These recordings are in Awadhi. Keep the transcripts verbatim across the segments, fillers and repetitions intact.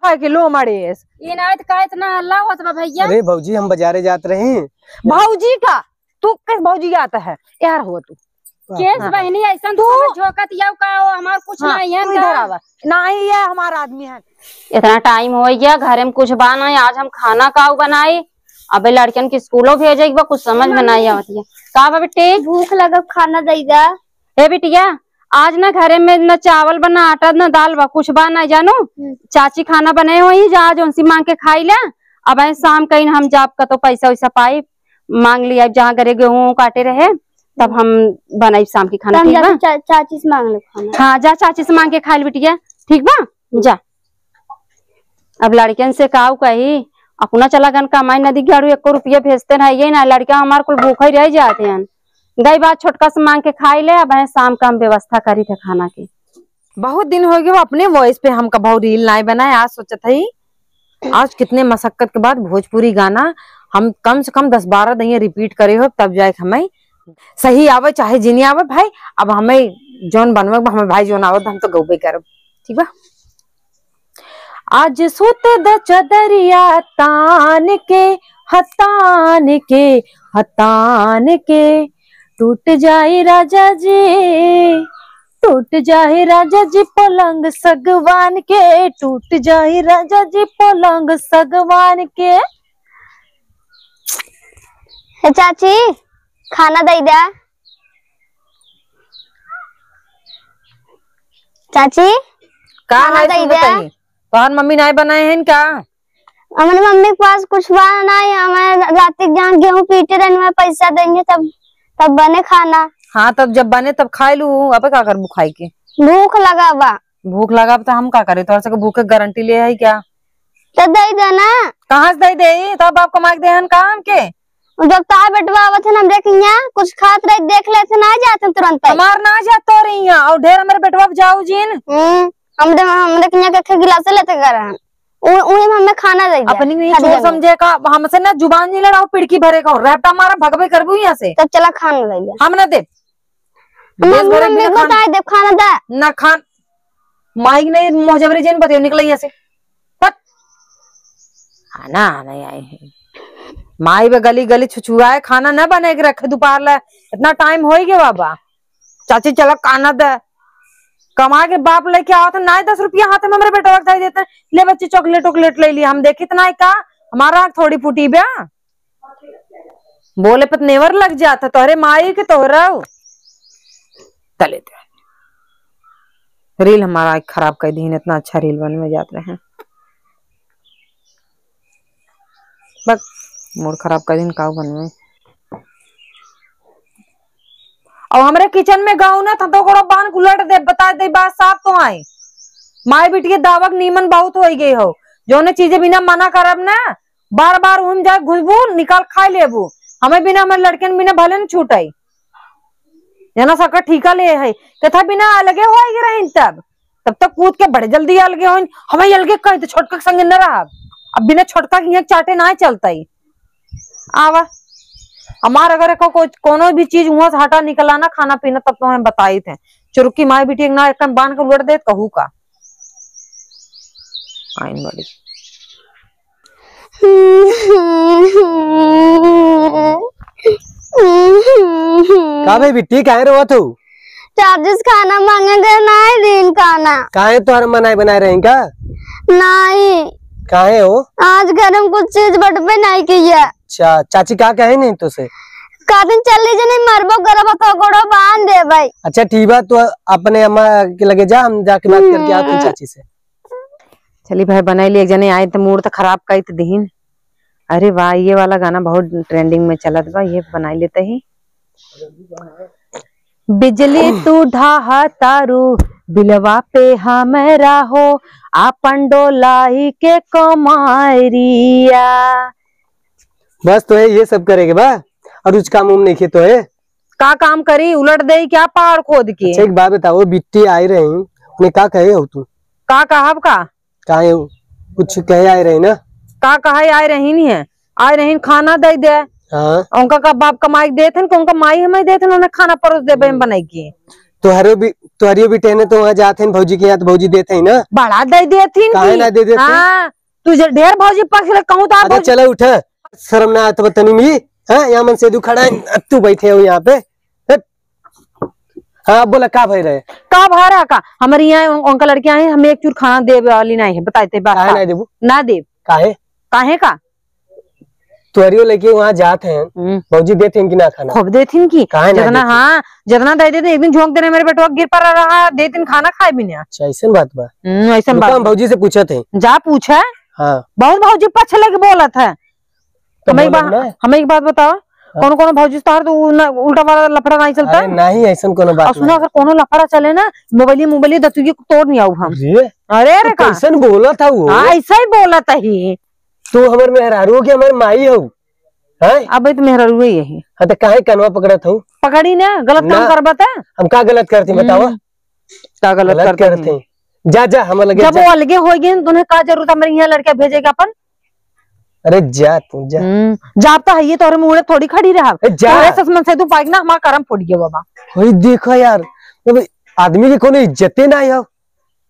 का किलो मड़ेस। ये ना तो का इतना हल्ला होत बा भैया? अरे भौजी, हम बाजारे जात रही। भौजी का? तू किस भौजी जात है? यार हो तू। केस हाँ। बहिनी ऐसन तू तू झोंकत यौ का हो, हमार कुछ हाँ, नहीं है तू का? इधर आवा। नहीं, ये हमारा आदमी है। इतना टाइम होइ गया, घरे में कुछ बा नहीं, आज हम खाना काऊ बनाई? अबे लड़कन के स्कूलो भेजे के बा, कुछ समझ में नहीं आवत है। का बा बेटी? भूख लगब, खाना दई दा। ए बिटिया, आज ना घरे में ना चावल बा, ना आटा, ना दाल बा, कुछ बा नहीं जानो। हम्म। चाची खाना बनाए होई, जा जौन सी मांग के खाई ले। अब आए शाम कहीं हम जाब कतो पैसा वैसा पाई, मांग लिया, जहाँ घरे गेहूं काटे रहे, तब हम बनाई शाम की खाना, तब ठीक बा? जाके चा-, चाची से मांग ले खाना। हाँ, जा चाची से मांग के खा ले बिटिया, ठीक बा? जा। अब लड़कन से काऊ कही, अपना चला गन कमाई नदी गाड़ू, एको रुपया भेजते ना, ये ना लड़का हमार कुल भूखा ही रह जाते हैं। गई बात छोटका से मांग के खाई ले, अब है शाम का हम व्यवस्था करी थे खाना की। बहुत दिन हो गए अपने वॉइस पे हम कबहू रील नाई बनाए, आज सोचत हई आज कितने मशक्कत के बाद भोजपुरी गाना हम कम से कम दस बारह दहिया रिपीट करे हो, तब जाए के हमें सही आवे चाहे जिनी आवे भाई। अब हमें जौन बनवे बा, हमें भाई जौन आवत हम तो गौबे करब, ठीक बा? आज सुत द चदरिया तान के, हतान के, हतान के, टूट जाई राजा जी, टूट जाई राजा जी पलंग सगवान के, टूट जाई राजा जी पलंग सगवान के। ए चाची, खाना दई दा। चाची, का खाना है दई सुन दा। बताई, तोहर मम्मी नाई बनाए हैं का? हमरे मम्मी के पास कुछ बा नाई, हमें रात के जहाँ गेहूं पीटे रहने में पैसा देंगे तब, तब बने खाना। हाँ, तब जब बने तब खाए लू, अब का करबू खाई के? भूख लगा बा। भूख लगा बा तो हम का करे? तोहर से भूख के गारंटी ले है क्या? तो दे देना। कहाँ से दे दे? तब बाप कमा के दे हन का हमके? जब तार बेटवा आवत है ना, हम देख यहाँ कुछ खात रहे, देख लेते ना जाते तुरंत। हमार ना जात तो रही है और ढेर हमारे बेटवा जाऊ जिन। हम्म, हम दे, हम देख यहाँ के गिलास लेते कर हैं। उ-, उहे में हमें खाना दे दे। अपनी नहीं खाली चोर जमीन। समझे का, हमसे ना जुबान नहीं लड़ाओ, पिड़की भरे का, रैपटा मारा, भगबे करबू यहाँ से। तब चला खाना दे दे। हम ना दे। हम देश भरे मम्मी बिना को खान-, ताई देव खाना दा। ना खान, माई नहीं मोहजबरी जेन बतियो निकल यहाँ से। हट। खाना नहीं आए हैं। माई बे गली गली छुछुआए, खाना ना बने के रखे दोपहर ला। इतना टाइम हो ही गया बाबा। चाची चला खाना दे। कमा के बाप लेके आवत है, नाई दस रुपया हाथ में हमरे बेटवा के दे देते हैं। ले बच्ची चॉकलेट वॉकलेट ले लिया, हम देखित नाई का, हमारा आँख थोड़ी फूटी बे। बोले पर नेवर लग जात है तोहरे माई के तोहरा। तले दे। रील हमारा आँख खराब कर दीन, इतना अच्छा रील बनवे जात रहे। बस मूड खराब कर दीन, काऊ बनवे। और हमरे किचन में गाँव ना था तो ओकरो बांध उलट दे, बता दे बात साफ तो आई। माई बिटिया दावक नीमन बहुत होई गई हो, जौने चीजें बिना मना करब ना, बार बार उहम जाए घुसबू, निकाल खाए लेबू। हमें बिना, हमारे लड़कन बिना भले न छूटाई। जना सबका ठीका ले है, कथा बिना अलगे होई गए रहिन तब, तब तक कूद के बड़े जल्दी अलगे होइन। हमें अलगे कही तो छोटका के संगे न रहब। अब बिना छोटका के यहाँ चाटे ना चलता ही। आवा, हमार अगर एको को-, कोनो भी चीज हुआं से हटा निकला ना, खाना पीना, तब तो हम बताई थे। चुरुकी माई बिटिया के ना एकदम बांध के उलट देत कहू का। आइन बड़ी। का भाई बिट्टी, काहे रोवत हो? चाची से खाना मांगे गए, नाई दीन खाना। काहे तोहर मनाई बनाए रही का? नाई। काहे हो? आज घर में कुछ चीज बटबे नाई किया। अच्छा, चाची का कहे नहीं तो से? का दिन चल ली जनी, मरबो करब तो गोड़ो बांध दे भाई। अच्छा ठीक बा, तो अपने अम्मा के लगे जा, हम जाके बात करके आते हैं हम्म। चाची से। चली भाई, बनाई ली, एक जने आए तो मूड तो खराब कई तो दीन। अरे वाह, ये वाला गाना बहुत ट्रेंडिंग में चलत बा, ये बनाई लेते ही। बिजली तू ढाहा तारू, बिलवा पे हमरा हो, आपन डोलाई के कमरिया। बस तो है, ये सब करेके बा, और कुछ काम उम नहीं खे तो है। का काम करी, उलट देई क्या पहाड़ खोद के? अच्छा, एक बात बताओ, बिट्टी आई रही, उन्हें का कहे हो तू? का कहब का? काहे हो? कुछ कहे आए रही ना? का कहे आए रही नहीं है, आए रही खाना दे दे। हाँ। उनका का बाप कमाई के देत हन, कि उनका माई हमें देत हन, उन्हें खाना परोस देबे हम बनाई के। तोहरो भी, तोहरियो भी टहने तो वहाँ जात हैं भौजी के यहाँ, तो भौजी देत हैं ना। बड़ा दे देथिन काहे की? ना दे देते? हाँ, तू जे ढेर भौजी पक्ष ले कहूँ तो आप अच्छा, भौजी चलो उठा, शर्म ना आत बा तनी भी? हाँ, यहाँ मन से दू खड़ा है, अब तू बैठे हो यहाँ पे। हट। हाँ, बोला, का भय रहे? का भय रहा का? हमारे यहाँ उन-, उनका लड़के आए, हमें एक चूर खाना देवे वाली नहीं है, बताए ते बात काहे का? ना देबू? ना देब। काहे? काहे का? तोहरियो लइके वहाँ जात हैं, हम्म। भौजी देत हैं कि ना खाना? खूब देत हैं कि। काहे ना जितना, देत हैं? हाँ, जितना दे देते, एक दिन झोंक देने मेरे बेटवा गिर पड़ा रहा, दे दिन खाना खाए भी ना। अच्छा, ऐसन बात बा। हम्म, ऐसन रुका, बात हम बा। भौजी से पूछत हैं। जा पूछे। हाँ। बहुत भौजी पछ लगे बोलत है। तो हमें एक बोलब बात, ना। हमें एक बात बताओ, हाँ। कौन कौन भौजी से तोहार तो उ-, ना, उल्टा वाला लफड़ा नहीं चलता? अरे नहीं, ऐसन कोनो बात और सुना, नहीं। अगर कोनो लफड़ा चले ना, मोबाइल, मोबाइल दतुइये तोड़ नहीं आऊ हम। अरे, अरे, तो अरे का? कैसन बोलत है वो? हाँ, ऐसा ही बोलत है। तू हमर मेहरारू हो कि हमर माई हो? हैं? अब तो मेहरारू ही है। हाँ, तो काहे कनवा पकड़त हो? पकड़ी ना, गलत काम ना। करबा त? हम का गलत करती, बतावा? हम्म, का गलत गलत करती? करती। जा, जा, हमर लगे जब जा। वो अलगे हो गए, तो उन्हें का जरूरत हमरे यहाँ लड़का भेजे के अपन? अरे जा तू, जा। हम्म, जाब तो है ये, तोहरे मुँह थोड़ी खड़ी रहा। ए, जा। तोहरे ससमन से तू पाइक ना, हमारा करम फूट गया बाबा। वही देखो यार, अब आदमी की कोनो इज्जते ना हो।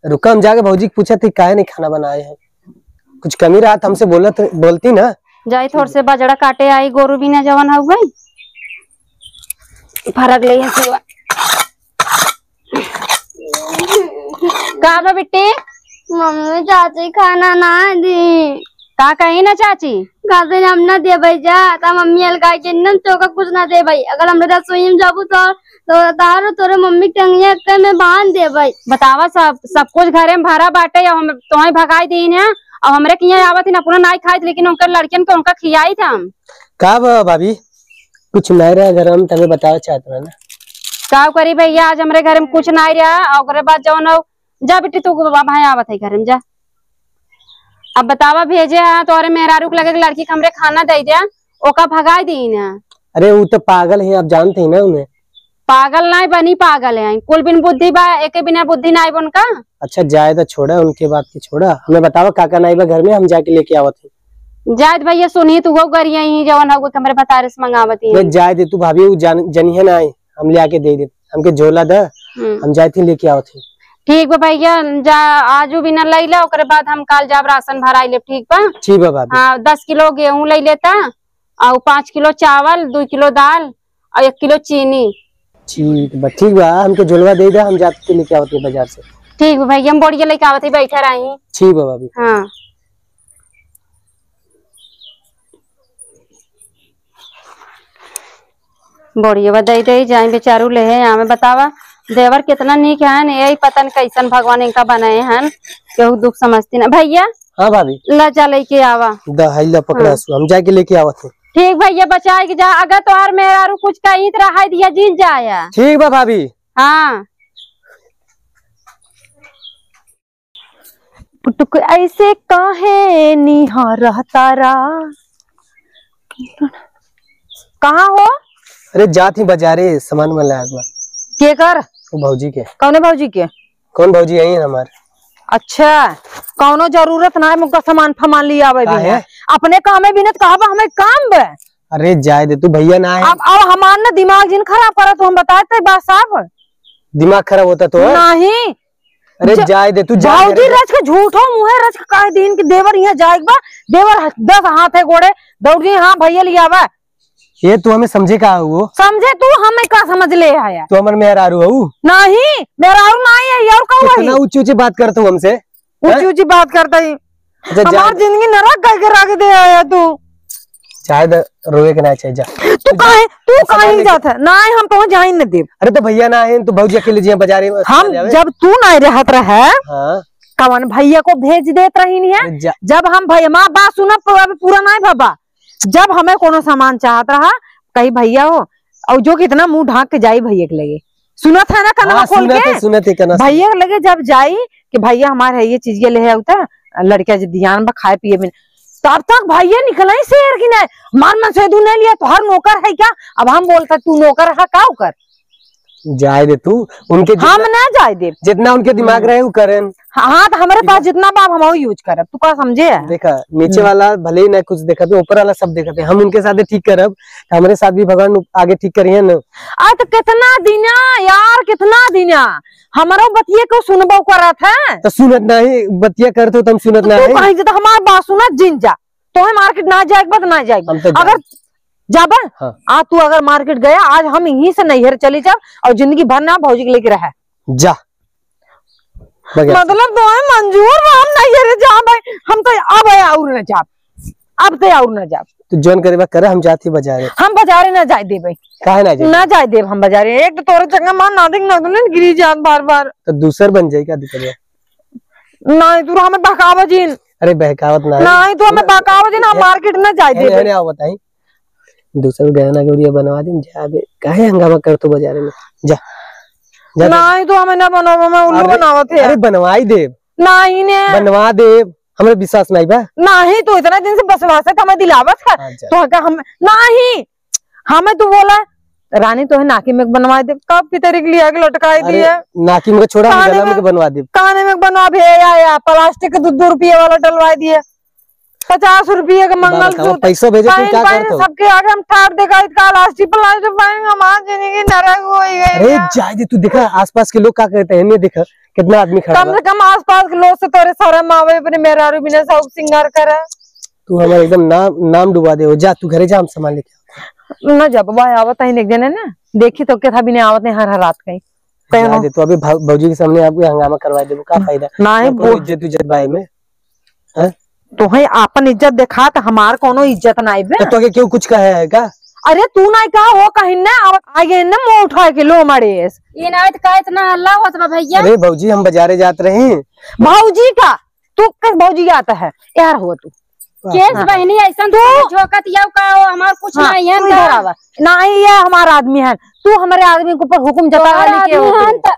रुका, हम जाके भौजी के पूछत ही, काहे नहीं खाना बनाए हैं? कुछ कमी रहा तो हमसे बोलत, बोलती ना। जाई थोड़ से बजड़ा काटे आई, गोरू बिना जवन हो गई। फरक ले हसुआ। का बा बिट्टी? मम्मी, चाची खाना ना दी। का कही ना चाची? कहते हम ना देबै जा, त मम्मी अलगा के नन चोका कुछ ना देबै। अगर हमरे रसोई में जाबू तो तो तारो तोरे मम्मी के टंगिया के में बांध देबै। बतावा, सब, सब कुछ घरे में भरा बाटे, या हम तोहे भगाई दीन है, अब हमरे किहाँ आवत ही ना, अपना नाई खाइत, लेकिन उनकर लड़कियन के उनका खियाइत हम। का बा भाभी, कुछ नहीं रहा घर में, तबे बतावे चाहत रहा ना। का करी भैया, आज हमरे घर में कुछ नहीं रहा, और ओकरे बाद जौन हो, जा बेटी तू, अब भाई आवत है घर में, जा। अब बतावा, भेजे हाँ तोहरे मेहरारू के लगे लड़की के हमरे खाना दे दे, ओका भगाई दीन है। अरे वो तो पागल है, आप जानते हैं ना उन्हें। पागल नाई बनी, पागल है, कुल बिन बुद्धि बा, एके बिना बुद्धि नाई बन का। अच्छा जाए तो छोड़ा, उनके बात की छोड़ा, हमें बतावा का का नाई बा घर में, हम जाके लेके आवत हैं। जाए तो भैया सुनी तू वो गरिया ही जवन हो हमरे भतारे से मंगावत ही। नहीं जाए दे तू भाभी, वो जान, जनिहे ना आई, हम ले आके दे दे, हमके झोला दे, हम्म। हम जाए थे लेके आवत हैं। ठीक बा भैया, जा आजू बिना लई ला, ओकरे बाद हम काल जाब राशन भराई लेब, ठीक बा? ठीक बा भाभी। हाँ, दस किलो गेहूं लई लेता, और पाँच किलो चावल, दो किलो दाल, और एक किलो चीनी। ठीक बा, ठीक बा, हमके झोलवा दे दे, हम जाते लेके आवत हैं बाजार से। ठीक बा भैया, हम बोरिया लेके आवत ही, बैठा रही। ठीक बा भाभी। हाँ। बढ़िया बा, दे दे, जाए बेचारू ले है, आमे बतावा, देवर कितना नीक है न, यही पता न कैसन भगवान इनका बनाए हैं, केहू दुख समझती ना। भैया, हाँ भाभी। ला जा लेके आवा। द, हाई ला पकड़ा हाँ। सु, हम जाके लेके आवत हैं। ठीक भैया, बचाए के जा, अगर तोहार मेहरारू कुछ कही त रहा दिया जीत जाया। ठीक बा भाभी। हाँ। पुटुक ऐसे काहे निहारह तारा? कहाँ हो? अरे जात ही बाजारे, सामान में लाग बा। केकर? वो भौजी के। कौने भौजी के? कौन भौजी यही है हमार? अच्छा, कौनो जरूरत ना है मुका सामान फमान लिया आवे काहे? बिना। अपने कामे बिना त कहबा हमें काम बे। अरे जाए दे तू, भैया ना है। अब, अब हमार ना दिमाग जिन खराब करा, तू हम बताए ते बात साफ। दिमाग खराब होता तो? नहीं, अरे ज-, जाए दे, तू जा भौजी घर जा। रच के झूठो मुँहे रच के कह दीन कि देवर यहाँ जाए के बा, देवर ह-, दस हाथ है गोड़े, दौड़ जी, हाँ भैया लिया बा। ये तू हमें समझे का हो? समझे तू, हमें का समझ ले आया? तू हमर मेहरारू हऊ? नहीं, मेहरारू नहीं है, और का कितना हुआ? ऊंची ऊंची बात करते हो हमसे? ऊंची हैं? ऊंची बात करता ही। अच्छा, हमार जाए दे। जिंदगी नरक करके रख दे आया तू। जाए दे, रोए के ना चाहिए, जा। तू तू जा, काहे, तू तू काहे सामान लेके जात है? ना, हम तो जाइन न देब। अरे तो भैया ना है, तो भौजी अकेले जिया बाजारे में हम सामान जावे। जब तू ना रहत रहे, हाँ। कवन भैया को भेज देत रही नहीं है? अरे जा। जब हम भैया, माँ बात सुना, प-, अभी पूरा नहीं बाबा। जब हमें कोनो सामान चाहत रहा, कही भैया हो, और जो कितना मुंह ढांक के जाई भैया के लगे। सुनत है ना कनवा हाँ, खोल सुनत के? है, सुनत है, कनवा सुनत। भैया के लगे जब जाई कि भैया हमारे है ये चीज ये ले आओ त, लड़का जे ध्यान बा खाए पिए में, तब तक भैया निकले ही शेर की नहीं, मार मन से दू नहीं लिया, तोहर नौकर है क्या? अब हम बोलता तू नौकर है का ओकर? जाए दे तू, उनके हम जितना ना जाए देब। जितना उनके दिमाग हम्म। रहे, वो करें। हाँ, हाँ, तो हमरे ठीक पास है। जितना बा, हम use करब। तू का समझे है? देखा, नीचे हम्म। वाला भले ही ना कुछ देखत है, ऊपर वाला सब देखत है। हम उनके साथे ठीक करब, तो हमरे साथ भी भगवान आगे ठीक करिहैं ना। आ, तो कितना दिना यार, कितना दिना हमरो बतिये को सुनबो करत है। तो सुनत नाही, बतिया करत हो, तो हम सुनत तो तू नाही। कहीं जे तो हमार बात सुना, जिन जा। तोहे market ना जाए के बाद ना जाए के बाद। हम तो अगर जाए। जाबा, हाँ। आ तू अगर market गया, आज हम यहीं से नैहर चली जाब और जिंदगी भर ना भौजी के लेके रहे। जा। बगैर से। मतलब तोहे मंजूर बा, हम नैहर जाब भाई, हम तो अब और ना जाब, अब तो और ना जाब। तू जौन करे बा करे, हम जात ही बजारे। हम बजारे ना जाए देबे। काहे ना जाए? ना जाए देब हम बजारे। एक तो तोरे चंगा मार ना देख ना, तूने गिरी जात बार बार। तो दूसर बन जाए, का दिक्कत बा? नाही, तू हमें बहकावा जिन। अरे, बहकावत नाही। नाही, तू हमें बहकावा जिन, हम अरे, market ना जाए अरे, देबे। अरे, आओ बताई। दूसर गहना गुड़िया बनवा दिन, जा बे। काहे हंगामा कर तू बजारे में? जा। जा, जा। नाही, तू हमें ना बनवा, मैं उल्लू अरे, बनावत है। अरे, बनवाई देब। नाही ने। बनवा देब। हमरे विश्वास नाही बा। नाही, तू इतना दिन से बसवासत हमें दिलावत है। हाँ, जा। तो का हम, नाही। हमें तू बोला, "रानी, तोहे नाकी में बनवा देब।" कब की तारीख लिया के लटकाई अरे, दिया? नाकी में छोड़ा, हम काने गला में में, के बनवा देब। काने में बनवा भी है या, या plastic के दो, दो रुपये वाला डलवा दिया, पचास रुपये का बाबा, मंगलसूत्र। पैसा भेजे, तू पहन, का पहन, करत हो? सबके आगे हम ठाट देखाई, का plastic, plastic पहन, हमार जिंदगी नरक हो गई अरे, है। जाए दे, तू देखा आसपास के लोग का कहते हैं, नहीं देखा कितना आदमी खड़ा कम बा। से कम आसपास के लोग से तोरे शर्म आवे, अपने मेहरारू बिना शौक सिंगार करे। तू हमारे एकदम नाम, नाम डुबा दे हो। जा, तू घरे जा, हम सामान लेके आओ। ना जा बाबा, आवत है एक जने ना, देखी तो के था भी नहीं आवत है, हर हर रात कहीं। जा कहो। दे, तू अभी भौ-, भौजी के सामने आपके हंगामा करवा देबो, का फायदा? नाही, ना कोनो वो इज्जत उज्जत भाई में, हैं? तोहे आपन इज्जत देखा, तो हमार कोनो इज्जत नाही बे। तो तोके क्यों कुछ कहे है का? अरे तू नाही कहा, वो कहीं ना, आवत आ गए ना, मुंह उठा के लो मारे। ये नाही तो का इतना हल्ला होत बा भैया? अरे भौजी, हम बजारे जात रही। भौजी का? तू किस भौजी आता है यार, हो तू? केस हाँ। बहनी ऐसन तू तू झोंकत याऊ का हो, हमार कुछ हाँ, नाही है तू ना। इधर आवा। नाही, ये हमार आदमी है, तू हमरे आदमी के ऊपर हुकुम जता तोहार वाली के आदमी हो है तू? त-,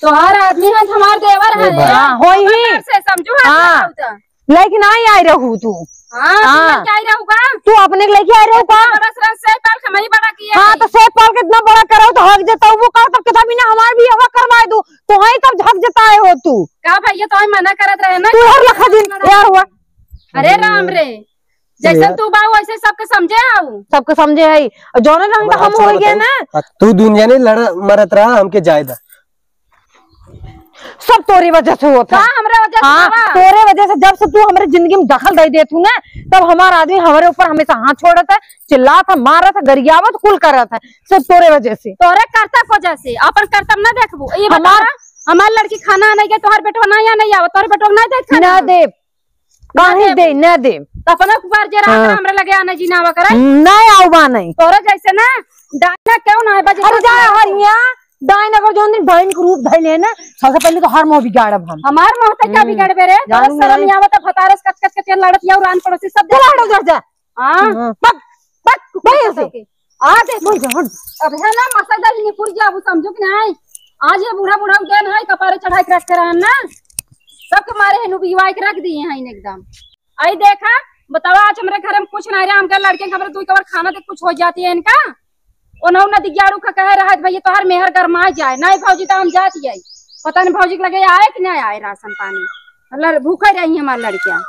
तोहार आदमी है, हमार देवर ए है। भाई। हाँ, होई ही। से समझू है हाँ। ना तो। लेकिन नाही आई रहू तू। हाँ, हाँ। तू आई रहू का? तू अपने के लेके आई रहू का? इतना बड़ा सरा से पाल के मैं ही बड़ा किया हाँ, है। तो से पाल के इतना बड़ा करो तो हक जताऊ वो कर, तब कितना भी ना हमार भी हवा करवा दू। तो वही तब हक जताए हो तू। का भैया, तो मना करत रहे ना तू कि हर लखा दिन लड़ाई यार हुआ। अरे राम रे, जैसन यार। तू बा वैसे सबके समझे आऊ। सबके समझे है। और जौने रंग तो हम हो गए ना। हाँ, तू दुनिया नहीं लड़ मरत रहा, हमके जायदा। सब तोरे वजह से होता का है। हमरे वजह से हाँ, बा? तोरे वजह से जब से तू हमरे जिंदगी में दखल दे देत हूँ ना, तब हमार आदमी हमरे ऊपर हमेशा हाथ छोड़त है, चिल्लात है, मारत है, गरियावत, कुल करत है, सब तोरे वजह से। तोरे करतब वजह से, अपन करतब ना देखबू। ये हमार बतावा, हमार लड़की खाना नहीं गए, तोहर बेटवा ना यहाँ नहीं आवा, तोहर बेटवा ना दे खाना। ना देब, काहे दे, ना देब। तो अपना कुपार जे रात हाँ। में हमरे लगे आना जी ना आवा करे। हम्म, ना आवा नहीं। तोरे जैसे ना डायना क्यों ना है बजे अरे जा हरिया, डाइन अगर जौन दिन डाइन के रूप धइ ले ना, सबसे पहले तो हर मोह बिगाड़ब हम। हमार मोह तक का हम्म। बिगाड़बे रे? जानू तोरे शर्म नहीं। आवत है, भतारस कच कच कच लड़त या रान पड़ोसी सब चला हटो जा, जा। हाँ। हाँ। बक, बक, भाई ऐसे। आ दे। मोर जान। अब है ना मसदा ही निपुर जाबू, समझो कि नहीं? आज ये बूढ़ा बूढ़ा उदय नहीं कपारे चढ़ाई के रख के रहन ना। सबके मारे है नुबिवाई के रख दिए हैं एकदम। आई देखा, बतावा, आज हमरे घर में कुछ नहीं रहा, हमके लड़के के हमरे दुई कबर खाना दे कुछ हो जाती है इनका। ओनहु न दिग्याड़ू का कहे रहत, "भैया तोहार मेहर गरमाए जाए, नहीं भौजी तो हम जात जाई।" पता नहीं भौजी के लगे आए कि नहीं आए राशन पानी, लड़-, भूखे रही हमार लड़कियां।